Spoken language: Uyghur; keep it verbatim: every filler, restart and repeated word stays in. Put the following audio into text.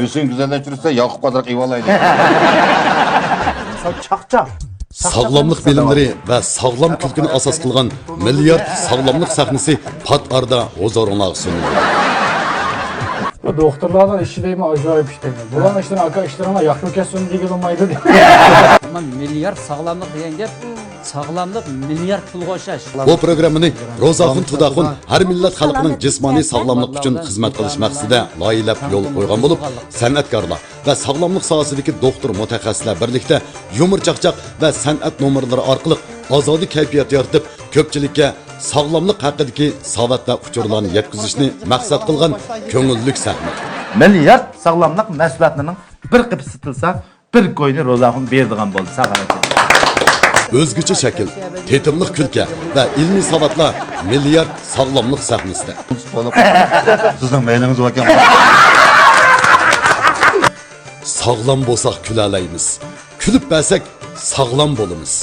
يۈزۈڭ گۈزەللەشتۈرسە، ياقۇپ قازراق ئېۋالايدۇ. چاقچاق. ساغلاملىق بىلىملىرى ۋە ساغلام كۈلكىنى ئاساس قىلغان مىليارد ساغلاملىق سەھنىسى پات ئارىدا ھۇزۇرۇڭلارغا سۇنۇلىدۇ. دوختۇرلارنىڭ ئىشى دەيمەن، ئاجايىپ ئىش دەيمەن. بۇلارنىڭ ئىشىدىن ئاكا ئىشلىرىڭلار ياخشى كەتسۇن دېگىلى بولمايدۇ. ئەمما مىليارد ساغلاملىق دېگەن گەپ، ساغلاملىق مىليارد پۇلغا ئوخشاش. بۇ پروگراممىنى روزاخۇن تۇداخۇن ھەر مىللەت خەلقنىڭ جىسمانىي ساغلاملىقى ئۈچۈن خىزمەت قىلىش مەقسىتىدە لايىھەلەپ يولغا قويغان بولۇپ، سەنئەتكارلار ۋە ساغلاملىق ساھەسىدىكى دوختۇر مۇتەخەسسىسلەر بىرلىكتە يۇمۇر چاقچاق ۋە سەنئەت نومۇرلىرى ئارقىلىق ئازادە كەيپىيات يارىتىپ، كۆپچىلىككە ساغلاملىق ھەققىدىكى ساۋاتلار ئۇچۇرلارنى يەتكۈزۈشنى مەقسەت قىلغان كۆڭۈللۈك سەھنە. مىليارد ساغلاملىق مەھسۇلاتلىرىنىڭ بىر قېپى سېتىلسا، بىر كوينى روزاخۇن بېرىدىغان بولدى، ساغ ئەمەسمۇ؟ ئۆزگىچە شەكىل، تېتىملىق كۈلكە ۋە ئىلمىي ساۋاتلار مىليارد ساغلاملىق سەھنىسىدە. سىزنىڭ مەيلىڭىز باركەن. ساغلام بولساق كۈلەلەيمىز، كۈلۈپ بەرسەك ساغلام بولىمىز.